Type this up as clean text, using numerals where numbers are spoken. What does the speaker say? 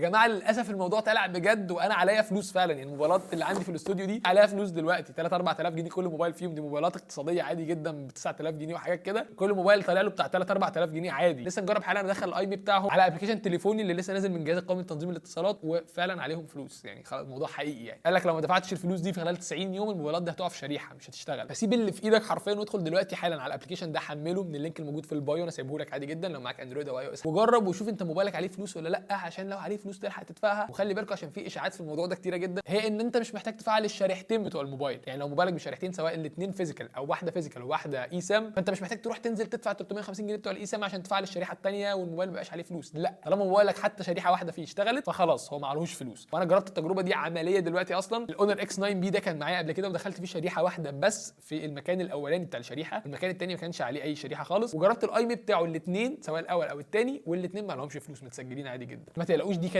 يا جماعة للاسف الموضوع طلع بجد، وانا عليا فلوس فعلا. يعني الموبايلات اللي عندي في الاستوديو دي عليها فلوس دلوقتي 3 4000 جنيه كل موبايل فيهم. دي موبايلات اقتصادية عادي جدا ب 9000 جنيه وحاجات كده، كل موبايل طالع له بتاع 3 4000 جنيه عادي. لسه مجرب حالا ادخل ال IMEI بتاعهم على application تليفوني اللي لسه نازل من جهاز القومي لتنظيم الاتصالات، وفعلا عليهم فلوس. يعني خلاص الموضوع حقيقي. يعني قال لك لو ما دفعتش الفلوس دي في خلال 90 يوم الموبايلات دي هتقف شريحة مش هتشتغل. فسيب اللي في ايدك حرفيا وادخل دلوقتي حالا على ال application ده، حمله من ال link الموجود في ال bio، انا سايبه لك عادي جدا لو معاك اندرويد او iOS، وجرب وشوف انت موبايلك عليه فلوس ولا لا، عشان لو عليه فلوس تلحق تدفعها. وخلي بالكم عشان في اشاعات في الموضوع ده كتيرة جدا، هي ان انت مش محتاج تفعل الشريحتين بتوع الموبايل. يعني لو موبايلك بشريحتين سواء الاثنين physical او واحدة physical وواحدة eSIM، فانت مش محتاج تروح تنزل تدفع 350 جنيه بتوع ال eSIM عشان تفعل الشريحة الثانية والموبايل ما بقاش عليه فلوس. لا، طالما موبايلك حتى شريحة واحدة فيه اشتغلت فخلاص هو ما عليهوش فلوس. وانا جربت التجربة دي عملية دلوقتي اصلا. ال Honor X9 B ده كان معايا قبل كده ودخلت فيه شريحة واحدة بس في المكان الاولاني بتاع الشريحه، المكان الثاني ما كانش عليه اي شريحة خالص. وجربت ال IMEI بتاعه الاثنين سواء الاول او الثاني، والاثنين ما لهمش فلوس، متسجلين عادي جدا. ما تقلقوش، دي كانت